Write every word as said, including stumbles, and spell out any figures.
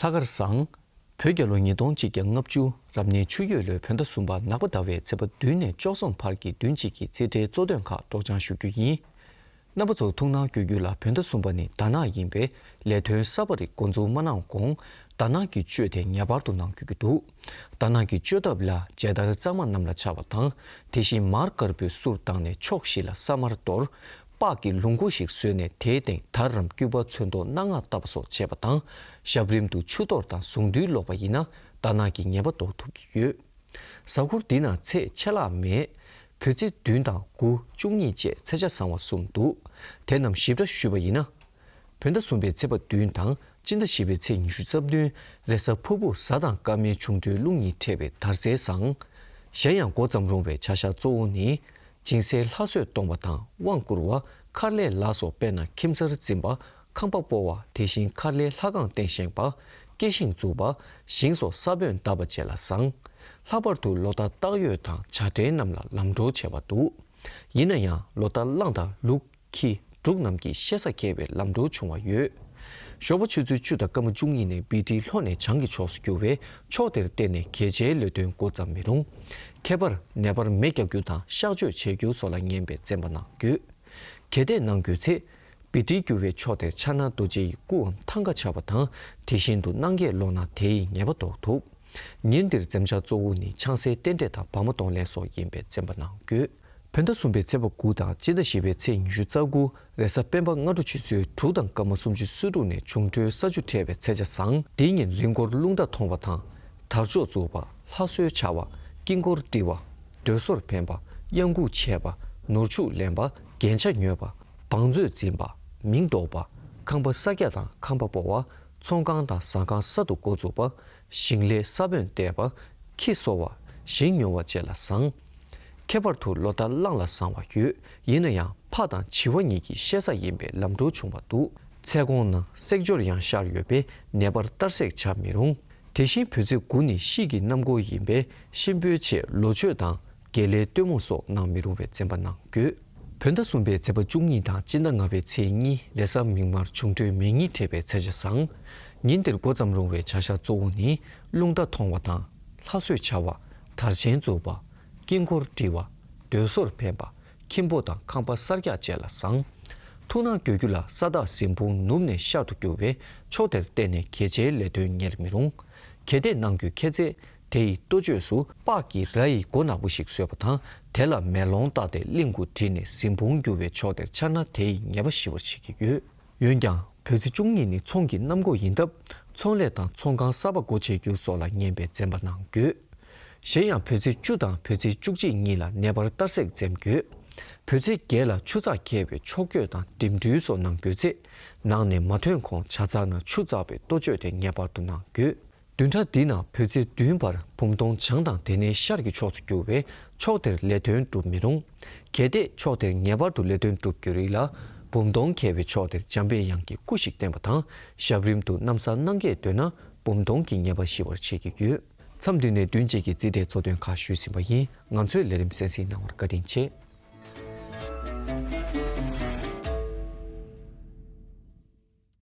ལྷག་དཀར་བཟང་། བོད་རྒྱལ་ལོ་ཉིས་སྟོང་གཅིག་བརྒྱ་ལྔ་བཅུ་རབ་གནས་ཆུ་ཡོས་ལོའི་བོད་ཟླ་གསུམ་པ་ནག་པ་ཟླ་བའི་ཚེས་པ་བདུན་ནས་བཅུ་གསུམ་བར་གྱི་བདུན་གཅིག་གི་རྩིས་ཁྲའི་གཙོ་དོན་ཁག་སྒྲོག་སྦྱང་ཞུ་རྒྱུ་ཡིན། རྣམ་པ་ཚོར་ཐུགས་སྣང་སྐྱོན་རྒྱུ་ལ། བོད་ཟླ་གསུམ་པ་ནི་དར་ནག་ཡིན་པས། ལས་དོན་གསར་པ་རིགས་འགོ་འཛུགས་མ་གནང་གོང་དར་ནག་གི་གཅོད་དེ་ངེས་པར་དུ་གནང་དགོས་ཀྱི་འདུག་དར་ནག་གི་གཅོད་ཐབས་ལ་མཇལ་དར་གཙང་མ་གནམ་ལ་འཕྱར་བ་དང་། དེ་བཞིན་མར་དཀར་པོའི་གསུར་བཏང་ནས་ཕྱོགས་བཞི་ལ་ས་དམར་གཏོར། སྤགས་ཀྱི་ལུག་མགོ་ཞིག་བཟོས་ནས་དེའི་སྟེང་དར་རམ་སྐུད་པ་ཚོན་མདོག་སྣ་ལྔ་བཏབ་པ་སོགས་བྱས་པ་དང་། ཞབས་རིམ་དུ་ཆུ་གཏོར་དང་གཟུངས་འདུས་ཀློག་པ་ཡིན་ན་དར་ནག་གི་ངེས་པ་ཟློག་ཐུབ་ཀྱི་ཡོད། གཟའ་འཁོར་འདི་ན་ཚེས་ཆད་ལྷག་མེད། བོད་ཚེས་བདུན་དང་དགུ། བཅུ་གཉིས་བཅས་ཚེས་ཆ་བཟང་བ་གསུམ་འདུག་དེ་རྣམས་ཞིབ་ཕྲ་ཞུས་པ་ཡིན་ན། བོད་ཟླ་གསུམ་པའི་ཚེས་པ་བདུན་དང་སྤྱི་ཟླ་བཞི་པའི་ཚེས་ཉི་ཤུ་རྩ་བདུན། རེས་གཟའ་ཕུར་བུ་གཟའ་དང་སྐར་མའི་འབྱུང་འཕྲོད་རླུང་གཉིས་འཕྲད་པའི་དར་ཚེས་བཟང་། གཞན་ཡང་འགོ་བརྩམས་རུང་བའི་བྱ་གཞག་གཙོ་བོ་ནི། སྦྱིན་སྲེག་ལྷ་གསོལ་གཏོང་བ་དང་དབང་བསྐུར་བ། མཁར་ལས་ལ་སོགས། དཔེར་ན་ཁྱིམ་ཚར་འཛིན་པ། ཁང་པ་སྤོ་བ། དེ་བཞིན་མཁར་ལས་ལྷ་ཁང་རྟེན་བཞེངས་པ། སྐྱེ་ཤིང་འཛུགས་པ། ཞིང་སོགས་ས་བོན་བཏབ་པ་བཅས་ལ་བཟང་། ལྷག་པར་དུ་ལོ་ཟླ་སྟག་ཡོས་དང་བྱ་སྤྲེལ་རྣམས་ལ་ལམ་འགྲོ་བྱེད་པ་འདུག་ཡིན་ན་ཡང་ལོ་ཟླ་གླང་དང་ལུག་ཁྱི་འབྲུག་རྣམས་ཀྱི་ཤེས་ས་འཁེལ་བའི་ལམ་འགྲོ་བྱུང་བ་ཡོད། ཞོགས་པ་ཆུ་ཚོད་བཅུ་དང་སྐར་མ་བཅུ་གཉིས་ནས་བི་ཏི་ལྷོ་ནས་བྱང་གི་ཕྱོགས་སུ་རྒྱུ་བས་ཕྱོགས་དེར་བརྟེན་ནས་གལ་ཆེའི་ལས་དོན་འགོ་བརྩམས་མི་རུང་། ཁྱད་པར་ནད་པར་མེ་བརྒྱབ་རྒྱུ་དང་གཤག་བཅོས་བྱེད་རྒྱུ་སོགས་ལ་ངན་པའི་བཙན་པ་གནང་དགོས། གལ་ཏེ་གནང་དགོས་ཚེ། བི་ཏི་རྒྱུ་བའི་ཕྱོགས་དེར་ཕྱག་ན་རྡོ་རྗེ་ཡི་སྐུའམ་ཐང་ག་ཕྱག་པ་དང་། དེ་བཞིན་དུ་གནང་གས་ལོག་ན་དེ་ཡི་ངེས་པ་ཟློག་ཐུབ། ཉིན་འདིར་འཛེམ་བྱ་གཙོ་བོ་ནི་ཆང་སའི་རྟེན་འབྲེལ་དང་བ་མོ་གཏོང་ལེན་སོགས་ཡིན་པས་བཙན་པ་གནང་དགོས། བོད་ཟླ་གསུམ་པའི་ཚེས་པ་དགུ་དང་སྤྱི་ཟླ་བཞི་པའི་ཚེས་ཉི་ཤུ་རྩ་དགུ། རེས་གཟའ་སྤེན་པ་སྔ་དྲོ་ཆུ་ཚོད་དྲུག་དང་སྐར་མ་སུམ་ཅུ་སོ་དྲུག་ནས་འབྱུང་འཕྲོད་ས་ཆུ་འཕྲད་པའི་ཚེས་ཆ་བཟང་། འདིའི་ཉིན་རི་མགོར་རླུང་རྟ་མཐོང་བ་དང་། དར་ལྕོག་འཛུགས་པ། ལྷ་གསོལ་འཕྱར་བ། དཀྱིལ་འཁོར་དཀྲི་བ། མདོས་ཟོར་འཕེན་པ། གཡང་འགུགས་བྱེད་པ། ནོར་ཕྱུགས་ལེན་པ། རྒྱན་ཆ་ཉོས་པ། བང་མཛོད་འཛིན་པ། མིང་འདོགས་པ། ཁང་པ་གསར་རྒྱག་དང་ཁང་པ་སྤོ་བ། ཚོང་ཁང་དང་ཟ་ཁང་གསར་དུ་འགོ་འཛུགས་པ། ཞིང་ལས་ས་བོན་བཏབ་པ། ཁྱི་གསོ་བ། ཞིང་ཉོ་བ་བཅས་ལ་བཟང་། ཁྱད་པར་དུ་ལོ་ཟླ་གླང་ལ་བཟང་བ་ཡོད། ཡིན་ན་ཡང་ཕག་དང་བྱི་བ་གཉིས་ཀྱི་ཤེས་ས་ཡིན་པས་ལམ་འགྲོ་བྱུང་བ་འདུག་ཚལ་གོང་ན་བསྲེགས་སྦྱོར་ཡང་ཤར་ཡོད་པས་ནད་པར་གཏར་བསྲེག་བྱ་མི་རུང་། དེ་བཞིན་བོད་ཚེས་དགུ་ནི་དཔྱིད་ཀྱི་གནམ་སྒོ་ཡིན་པས་གཤིན་པོའི་ཆེད་ལོ་མཆོད་དང་དགེ་ལས་སྟོན་མོ་སོགས་གནང་མི་རུང་བའི་བཙན་པ་གནང་དགོས། བོད་ཟླ་གསུམ་པའི་ཚེས་པ་བཅུ་གཉིས་དང་སྤྱི་ཟླ་ལྔ་པའི་ཚེས་གཉིས། རེས་གཟའ་མིག་དམར་འབྱུང་འཕྲོད་མེ་གཉིས་འཕྲད་པའི་ཚེས་ཆ་བཟང་། ཉིན་འདིར་འགོ་བརྩམས་རུང་བའི་བྱ་གཞག་གཙོ་བོ་ནི་རླུང་རྟ་མཐོང་བ་དང་། ལྷ་གསོལ་འཕྱར་བ། དར་ཆེན་འཛུགས་པ། དཀྱིལ་འཁོར་དཀྲི་བ། མདོས་ཟོར་འཕེན་པ། ཁྱིམ་སྤོ་དང་ཁང་པ་གསར་རྒྱག་བཅས་ལ་བཟང་། ཐུགས་སྣང་དགོས་རྒྱུ་ལ། ས་བདག་གཟིམ་དཔུང་ནུབ་ནས་ཤར་དུ་རྒྱུ་བས་ཕྱོགས་དེར་བརྟེན་ནས་གལ་ཆེའི་ལས་དོན་གཉེར་མི་རུང་། གལ་ཏེ་གནང་དགོས་ཁེལ་ཚེ། དེ་ཡི་གཏོ་བཅོས་སུ་སྤགས་ཀྱི་རྭ་ཡི་མགོ་ནག་པོ་ཞིག་བཟོས་པ་དང་། དེ་ལ་མེ་ལོང་བཏགས་ཏེ་གླིང་དུ་བྲིས་ནས་གཟིམ་དཔུང་རྒྱུ་བས་ཕྱོགས་དེར་འཕྱར་ན་དེ་ཡི་ངེས་པ་ཞི་བར་བྱེད་ཀྱི་ཡོད། འོན་ཀྱང་བོད་ཚེས་བཅུ་གཉིས་ནི་ཚོང་གི་གནམ་སྒོ་ཡིན་སྟབས། ཚོང་ལས་དང་ཚོང་ཁང་གསར་པ་སྒོ་ཕྱེ་རྒྱུ་སོགས་ལ་ངན་པའི་བཙན་པ་གནང་དགོས། གཞན་ཡང་བོད་ཚེས་བཅུ་དང་བོད་ཚེས་བཅུ་གཅིག་གཉིས་ལ་ནད་པར་གཏར་བསྲེག་འཛེམ་དགོས། བོད་ཚེས་བརྒྱད་ལ་ཆུ་ཚགས་འཁེལ་བའི་ཕྱོགས་བསྐྱོད་དང་འགྲིམ་འགྲུལ་སོགས་གནང་དགོས་ཚེ། ནང་ནས་མ་ཐོན་གོང་བྱ་ཚང་ན་ཆུ་བཙགས་པའི་གཏོ་བཅོས་དེ་ངེས་པར་དུ་གནང་དགོས། བདུན་ཕྲག་འདི་ནང་བོད་ཚེས་བདུན་བར་བུམ་སྟོང་བྱང་དང་དེ་ནས་ཤར་གྱི་ཕྱོགས་སུ་རྒྱུ་བས་ཕྱོགས་དེར་ལས་དོན་སྒྲུབ་མི་རུང་། གལ་ཏེ་ཕྱོགས་དེར་ངེས་པར་དུ་ལས་དོན་སྒྲུབ་དགོས་རིགས་ལ། བུམ་སྟོང་འཁེལ་བའི་ཕྱོགས་དེར་འཇམ་པའི་དབྱངས་ཀྱི་སྐུ་ཞིག་བསྟན་པ་དང་། ཞབས་རིམ་དུ་གནམ་ས་གནང་གས་འདོད་ན་བུམ་སྟོང་གི་ངེས་པ་ཞི་བར་བྱེད་ཀྱི་ཡོད། མཚམས་འདི་ནས་བདུན་གཅིག་གི་རྩིས་འབྲས་གཙོ་དོན་ཁག་ཞུས་ཟིན་པ་ཡིན། ང་ཚོའི་ལས་རིམ་གསན་གཟིགས་གནང་བར་བཀའ་དྲིན་ཆེ།